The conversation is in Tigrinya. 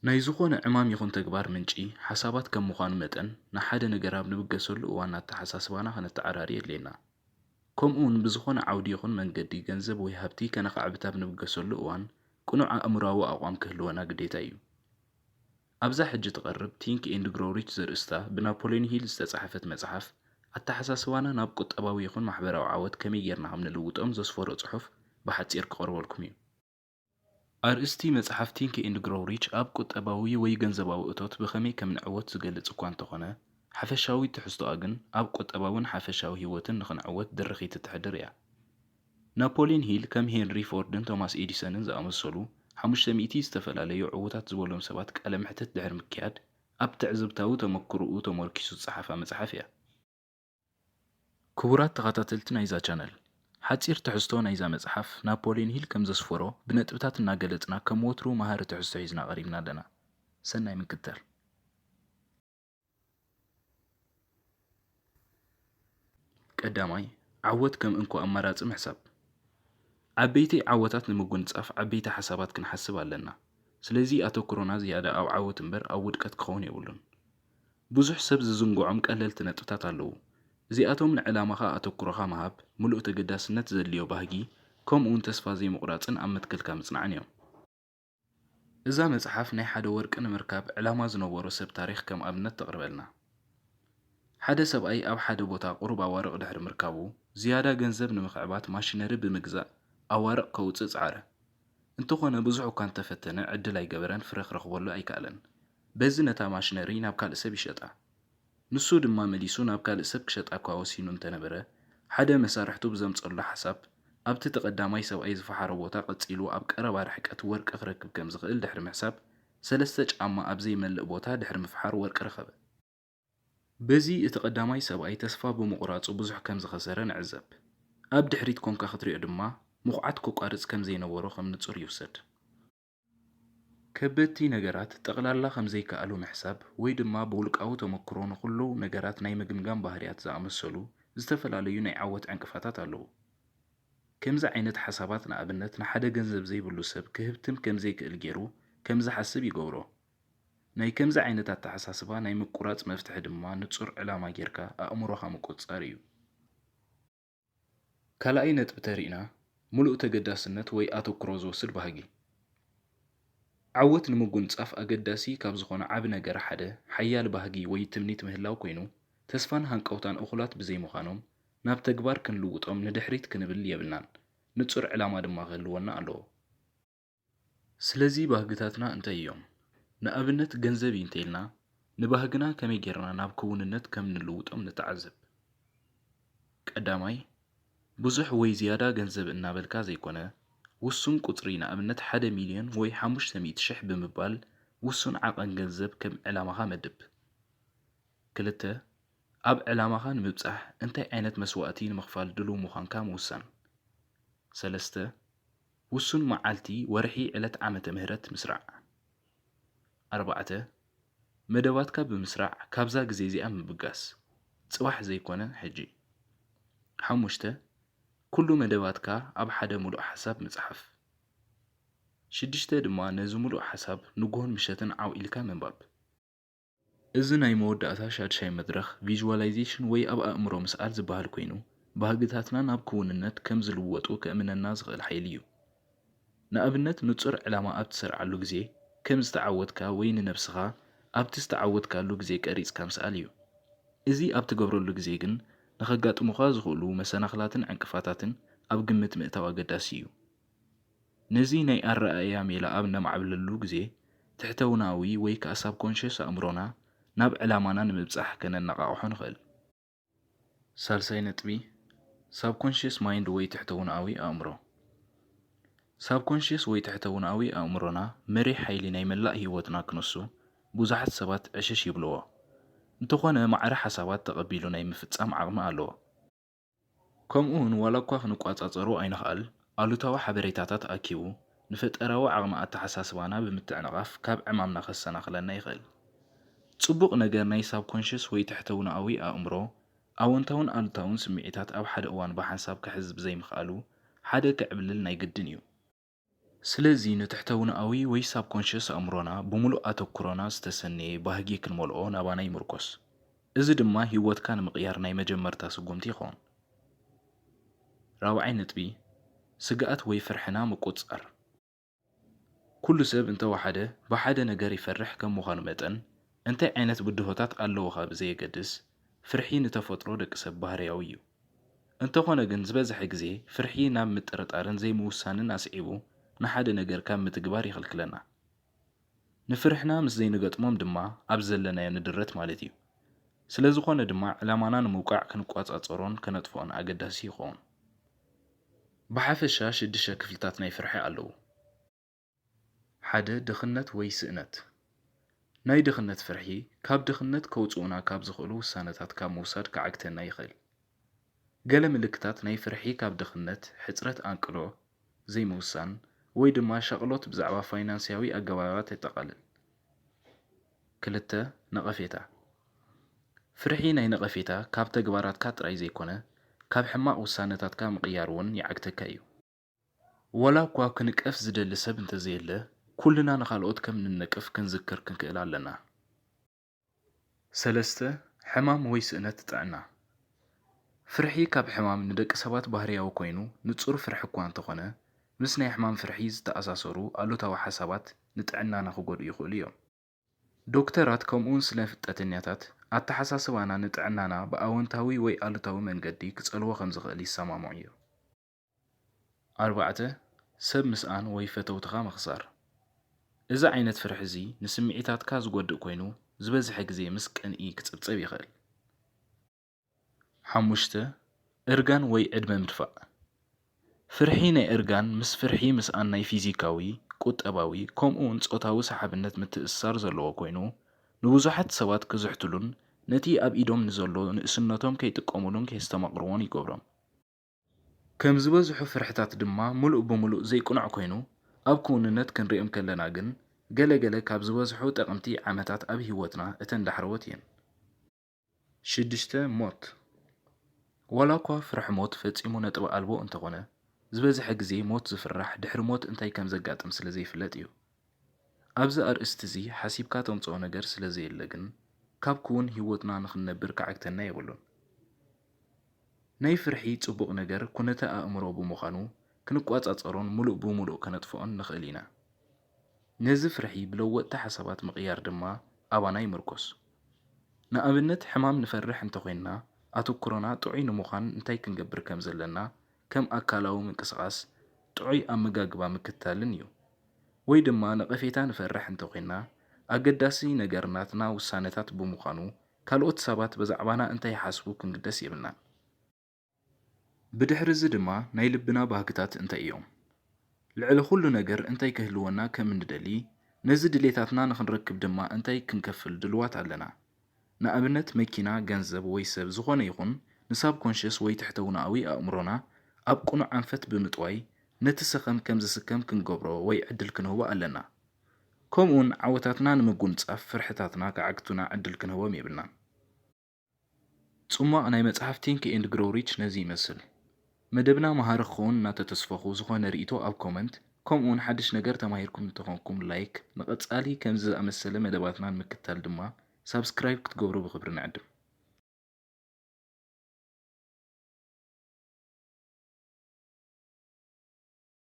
ናይ ዝኾነ ዕማም ይኹን ተግባር ምንጪ ሓሳባት ከም ምዃኑ መጠን፣ ንሓደ ነገር ኣብ ንብገሰሉ እዋን ኣተሓሳስባና ከነተዓራሪ የድልየና። ከምኡውን ብዝኾነ ዓውዲ ይኹን መንገዲ ገንዘብ ወይ ሃብቲ ከነኻዕብት ኣብ ንብገሰሉ እዋን፣ ቅኑዕ ኣእምሮኣዊ ኣቋም ክህልወና ግዴታ እዩ። ኣብዛ ሕጂ ትቐርብ Think and Grow Rich ዘርእስታ ብናፖልዮን ሂል ዝተጻሕፈት መጽሓፍ፣ ኣተሓሳስባና ናብ ቁጠባዊ ይኹን ማሕበራዊ ዓወት ከመይ ጌርና ከም ንልውጦም ዘስፈሮ ጽሑፍ ብሓጺር ክቐርበልኩም እዩ። ኣርእስቲ መጽሓፍ Think and Grow Rich ኣብ ቁጠባዊ ወይ ገንዘባዊ እቶት ብኸመይ ከም ንዕወት ዝገልጽ እኳ እንተኾነ፣ ሓፈሻዊ ትሕዝቶኣ ግን ኣብ ቁጠባውን ሓፈሻዊ ህይወትን ንኽንዕወት ድርኺት እትሕድር እያ። ናፖልዮን ሂል ከም ሄንሪ ፎርድን ቶማስ ኤዲሰንን ዝኣመሰሉ ሓሙሽተ ሚእቲ ዝተፈላለዩ ዕዉታት ዝበሎም ሰባት ቃለ መሕትት ድሕሪ ምክያድ፣ ኣብ ትዕዝብታዊ ተመክሮኡ ተመርኪሱ ዝጸሓፋ መጽሓፍ እያ። ክቡራት ተኸታተልቲ ናይዛ ቻነል፣ ሓጺር ትሕዝቶ ናይዛ መጽሓፍ ናፖልዮን ሂል ከም ዘስፈሮ ብነጥብታት እናገለጽና ከም ወትሩ መሃሪ ትሕዝቶ ሒዝና ቀሪብና ኣለና። ሰናይ ምክትታል። ቀዳማይ፣ ዓወት ከም እንኮ ኣማራጺ ምሕሳብ። ዓበይቲ ዓወታት ንምጉንጻፍ ዓበይቲ ሓሳባት ክንሓስብ ኣለና። ስለዚ ኣተኩሮና ዝያዳ ኣብ ዓወት እምበር ኣብ ውድቀት ክኸውን የብሉን። ብዙሕ ሰብ ዝዝንግዖም ቀለልቲ ነጥብታት ኣለዉ። እዚኣቶም ንዕላማኻ ኣተኩሮኻ ምሃብ፣ ምሉእ ተገዳስነት ዘድልዮ ባህጊ፣ ከምኡውን ተስፋ ዘይምቑራጽን ኣብ መትከልካ ምጽናዕን እዮም። እዛ መጽሓፍ ናይ ሓደ ወርቂ ንምርካብ ዕላማ ዝነበሮ ሰብ ታሪኽ ከም ኣብነት ተቕርበልና። ሓደ ሰብኣይ ኣብ ሓደ ቦታ ቁሩብ ኣዋርቕ ድሕሪ ምርካቡ፣ ዝያዳ ገንዘብ ንምኽዕባት ማሽነሪ ብምግዛእ ኣዋርቕ ከውጽእ ጸዓረ። እንተኾነ ብዙሕ እኳ እንተፈተነ ዕድል ኣይገበረን፣ ፍረ ክረኽበሉ ኣይከኣለን። በዚ ነታ ማሽነሪ ናብ ካልእ ሰብ ይሸጣ። ንሱ ድማ መሊሱ ናብ ካልእ ሰብ ክሸጣ እኳ ወሲኑ እንተነበረ፣ ሓደ መሳርሕቱ ብዘምጸሉ ሓሳብ፣ ኣብቲ እቲ ቀዳማይ ሰብኣይ ዝፈሓሮ ቦታ ቀጺሉ ኣብ ቀረባ ርሕቀት ወርቂ ክረክብ ከም ዝኽእል ድሕሪ ምሕሳብ፣ ሰለስተ ጫማ ኣብ ዘይመልእ ቦታ ድሕሪ ምፍሓር ወርቂ ረኸበ። በዚ እቲ ቀዳማይ ሰብኣይ ተስፋ ብምቑራጹ ብዙሕ ከም ዝኸሰረ ንዕዘብ። ኣብ ድሕሪት ኮንካ ክትሪኦ ድማ፣ ምኹዓት ከቋርጽ ከም ዘይነበሮ ከም ንጹር ይውሰድ። ከበድቲ ነገራት ጠቕላላ ከም ዘይከኣሉ ምሕሳብ ወይ ድማ ብውልቃዊ ተመክሮ ንኹሉ ነገራት ናይ ምግምጋም ባህርያት ዝኣመሰሉ ዝተፈላለዩ ናይ ዓወት ዕንቅፋታት ኣለዉ። ከምዚ ዓይነት ሓሳባት ንኣብነት ንሓደ ገንዘብ ዘይብሉ ሰብ ክህብትም ከም ዘይክእል ገይሩ ከም ዝሓስብ ይገብሮ። ናይ ከምዚ ዓይነት ኣተሓሳስባ ናይ ምቁራጽ መፍትሒ ድማ ንጹር ዕላማ ጌርካ ኣእምሮኻ ምቁጽጻር እዩ። ካልኣይ ነጥቢ ተሪእና፣ ምሉእ ተገዳስነት ወይ ኣተኩሮ ዝወስድ ባህጊ። ዓወት ንምጉንጻፍ ኣገዳሲ ካብ ዝኾነ ዓቢ ነገር ሓደ፣ ሓያል ባህጊ ወይ ትምኒት ምህላው ኮይኑ፣ ተስፋን ሃንቀውታን እኹላት ብዘይምዃኖም፣ ናብ ተግባር ክንልውጦም ንድሕሪት ክንብል የብልናን፣ ንጹር ዕላማ ድማ ክህልወና ኣለዎ። ስለዚ ባህግታትና እንታይ እዮም? ንኣብነት ገንዘብ እዩ እንተኢልና፣ ንባህግና ከመይ ጌርና ናብ ክውንነት ከም ንልውጦም ንተዓዘብ። ቀዳማይ፣ ብዙሕ ወይ ዝያዳ ገንዘብ እናበልካ ዘይኮነ፣ ውሱን ቁጽሪ ንኣብነት ሓደ ሚልዮን ወይ ሓሙሽተ ሚእቲ ሽሕ ብምባል ውሱን ዓቐን ገንዘብ ከም ዕላማኻ መድብ። ክልተ፣ ኣብ ዕላማኻ ንምብጻሕ እንታይ ዓይነት መስዋእቲ ንምኽፋል ድሉው ምዃንካ ምውሳን። ሰለስተ፣ ውሱን መዓልቲ፣ ወርሒ፣ ዕለት፣ ዓመተ ምህረት ምስራዕ። ኣርባዕተ፣ መደባትካ ብምስራዕ ካብዛ ግዜ እዚኣ ምብጋስ፣ ጽባሕ ዘይኮነ ሕጂ። ሓሙሽተ፣ ኩሉ መደባትካ ኣብ ሓደ ምሉእ ሓሳብ ምጽሓፍ። ሽዱሽተ ድማ ነዚ ምሉእ ሓሳብ ንግሆን ምሸትን ዓው ኢልካ ምንባብ። እዚ ናይ መወዳእታ ሻድሻይ መድረኽ ቪዥዋላይዜሽን ወይ ኣብ ኣእምሮ ምስኣል ዝበሃል ኮይኑ፣ ባህግታትና ናብ ክውንነት ከም ዝልወጡ ከእምነና ዝኽእል ሓይሊ እዩ። ንኣብነት፣ ንጹር ዕላማ ኣብ ትሰርዓሉ ግዜ፣ ከም ዝተዓወትካ ወይ ንነብስኻ ኣብቲ ዝተዓወትካሉ ግዜ ቀሪጽካ ምስኣል እዩ። እዚ ኣብ ትገብረሉ ግዜ ግን፣ ንኸጋጥሙኻ ዝኽእሉ መሰናኽላትን ዕንቅፋታትን ኣብ ግምት ምእታው ኣገዳሲ እዩ። ነዚ ናይ ኣረኣእያ ሜላ ኣብ ነማዕብለሉ ግዜ፣ ትሕተውናዊ ወይ ከኣ ሳብኮንሽየስ ኣእምሮና ናብ ዕላማና ንምብጻሕ ከነነቓቕሖ ንኽእል። ሳልሳይ ነጥቢ፣ ሳብኮንሽየስ ማይንድ ወይ ትሕተውናዊ ኣእምሮ። ሳብኮንሽየስ ወይ ትሕተውናዊ ኣእምሮና መሪሕ ሓይሊ ናይ መላእ ህይወትና ክነሱ ብዙሓት ሰባት ዕሽሽ ይብልዎ። እንተኾነ ማዕረ ሓሳባት ተቐቢሉ ናይ ምፍጻም ዓቕሚ ኣለዎ። ከምኡውን ዋላ እኳ ክንቋጻጸሮ ኣይንኽኣል፣ ኣሉታዊ ሓበሬታታት ኣኪቡ ንፈጠራዊ ዓቕሚ ኣተሓሳስባና ብምትዕንቓፍ ካብ ዕማምና ከሰናኽለና ይኽእል። ጽቡቕ ነገር ናይ ሳብኮንሽስ ወይ ትሕተውናኣዊ ኣእምሮ ኣወንታውን ኣሉታውን ስምዒታት ኣብ ሓደ እዋን ብሓንሳብ ክሕዝ ብዘይምኽኣሉ ሓደ ክዕብልል ናይ ግድን እዩ። ስለዚ ንትሕተውንኣዊ ወይ ሳብኮንሽስ ኣእምሮና ብምሉእ ኣተኩሮና ዝተሰነየ ባህጊ ክንመልኦ ናባና ይምርኮስ። እዚ ድማ ህይወትካ ንምቕያር ናይ መጀመርታ ስጉምቲ ይኸውን። ራብዓይ ነጥቢ፣ ስግኣት ወይ ፍርሕና ምቁጽጻር። ኩሉ ሰብ እንተወሓደ ብሓደ ነገር ይፈርሕ ከም ምዃኑ መጠን፣ እንታይ ዓይነት ብድሆታት ኣለውኻ ብዘየገድስ፣ ፍርሒ ንተፈጥሮ ደቂ ሰብ ባህርያዊ እዩ። እንተኾነ ግን ዝበዝሐ ግዜ ፍርሒ ናብ ምጥርጣርን ዘይምውሳንን ኣስዒቡ ንሓደ ነገር ካብ ምትግባር ይኽልክለና። ንፍርሕና ምስ ዘይንገጥሞም ድማ ኣብ ዘለናዮ ንድረት ማለት እዩ። ስለዝኾነ ድማ ዕላማና ንምውቃዕ ክንቋጻጸሮን ከነጥፍኦን ኣገዳሲ ይኸውን። ብሓፈሻ ሽዱሽተ ክፍልታት ናይ ፍርሒ ኣለዉ። ሓደ፣ ድኽነት ወይ ስእነት። ናይ ድኽነት ፍርሒ ካብ ድኽነት ከውጽኡና ካብ ዝኽእሉ ውሳነታት ካብ ምውሳድ ክዓግተና ይኽእል። ገለ ምልክታት ናይ ፍርሒ ካብ ድኽነት፣ ሕጽረት ኣንቅሎ፣ ዘይምውሳን፣ ወይ ድማ ሻቕሎት ብዛዕባ ፋይናንስያዊ ኣገባባት የጠቓልል። ክልተ፣ ነቐፌታ። ፍርሒ ናይ ነቐፌታ ካብ ተግባራትካ ጥራይ ዘይኮነ፣ ካብ ሕማቕ ውሳነታትካ ምቕያር እውን ይዓግተካ እዩ። ዋላ እኳ ክንቀፍ ዝደሊ ሰብ እንተዘየለ፣ ኩልና ንኻልኦት ከም ንነቅፍ ክንዝክር ክንክእል ኣለና። ሰለስተ፣ ሕማም ወይ ስእነት ጥዕና። ፍርሒ ካብ ሕማም ንደቂ ሰባት ባህርያዊ ኮይኑ፣ ንጹር ፍርሒ እኳ እንተኾነ፣ ምስ ናይ ሕማም ፍርሒ ዝተኣሳሰሩ ኣሉታዊ ሓሳባት ንጥዕናና ክጎድኡ ይኽእሉ እዮም። ዶክተራት ከምኡውን ስነ ፍልጠተኛታት ኣተሓሳስባና ንጥዕናና ብኣወንታዊ ወይ ኣሉታዊ መንገዲ ክጸልዎ ከም ዝኽእል ይሰማምዑ እዮም። ኣርባዕተ፣ ሰብ ምስኣን ወይ ፈተውትኻ ምኽሳር። እዚ ዓይነት ፍርሒ እዚ ንስምዒታትካ ዝጎድእ ኮይኑ፣ ዝበዝሐ ግዜ ምስ ቅንኢ ክጽብጸብ ይኽእል። ሓሙሽተ፣ እርጋን ወይ ዕድመ ምድፋእ። ፍርሒ ናይ እርጋን ምስ ፍርሒ ምስኣን ናይ ፊዚካዊ፣ ቁጠባዊ፣ ከምኡውን ጾታዊ ሰሓብነት ምትእስሳር ዘለዎ ኮይኑ፣ ንብዙሓት ሰባት ክዝሕትሉን ነቲ ኣብ ኢዶም ንዘሎ ንእስነቶም ከይጥቀሙሉን ከየስተማቕርዎን ይገብሮም። ከም ዝበዝሑ ፍርሕታት ድማ ምሉእ ብምሉእ ዘይቅኑዕ ኮይኑ፣ ኣብ ክውንነት ክንሪኦም ከለና ግን፣ ገለ ገለ ካብ ዝበዝሑ ጠቐምቲ ዓመታት ኣብ ህይወትና እተን ዳሕረዎት እየን። ሽዱሽተ፣ ሞት። ዋላ እኳ ፍርሒ ሞት ፈጺሙ ነጥቢ ኣልቦ እንተኾነ፣ ዝበዝሐ ግዜ ሞት ዝፍራሕ ድሕሪ ሞት እንታይ ከም ዘጋጥም ስለ ዘይፍለጥ እዩ። ኣብዚ ኣርእስቲ እዚ ሓሲብካ ተምጽኦ ነገር ስለ ዘየለ ግን፣ ካብ ክውን ህይወትና ንኽንነብር ክዓግተና የብሉን። ናይ ፍርሒ ጽቡቕ ነገር ኩነተ ኣእምሮ ብምዃኑ፣ ክንቋጻጸሮን ምሉእ ብምሉእ ከነጥፍኦን ንኽእል ኢና። ነዚ ፍርሒ ብለወጥቲ ሓሳባት ምቕያር ድማ ኣባና ይምርኮስ። ንኣብነት፣ ሕማም ንፈርሕ እንተኾይንና፣ ኣተኩሮና ጥዑይ ንምዃን እንታይ ክንገብር ከም ዘለና፣ ከም ኣካላዊ ምንቅስቓስ፣ ጥዑይ ኣመጋግባ ምክትታልን እዩ። ወይ ድማ ነቐፌታ ንፈርሕ እንተኾይንና፣ ኣገዳሲ ነገር ናትና ውሳነታት ብምዃኑ፣ ካልኦት ሰባት ብዛዕባና እንታይ ይሓስቡ ክንግደስ የብልናን። ብድሕሪ እዚ ድማ ናይ ልብና ባህግታት እንታይ እዮም? ልዕሊ ኩሉ ነገር እንታይ ክህልወና ከም እንደሊ፣ ነዚ ድሌታትና ንኽንረክብ ድማ እንታይ ክንከፍል ድልዋት ኣለና? ንኣብነት መኪና፣ ገንዘብ ወይ ሰብ ዝኾነ ይኹን ንሳብኮንሽስ ወይ ትሕተውናኣዊ ኣእምሮና ኣብ ቅኑዕ ኣንፈት ብምጥዋይ ነቲ ሰኸም ከም ዝስከም ክንገብሮ ወይ ዕድል ክንህቦ ኣለና። ከምኡውን ዓወታትና ንምጉንጻፍ ፍርሕታትና ክዓግቱና ዕድል ክንህቦም የብልናን። ጽሟቕ ናይ መጽሓፍ Think and Grow Rich ነዚ ይመስል። መደብና መሃሪ ክኸውን እናተተስፈኹ ዝኾነ ርእይቶ ኣብ ኮመንት፣ ከምኡውን ሓድሽ ነገር ተማሂርኩም እንተኾንኩም ላይክ፣ ንቐጻሊ ከምዚ ዝኣመሰለ መደባትና ንምክታል ድማ ሳብስክራይብ ክትገብሩ ብኽብሪ ንዕድም።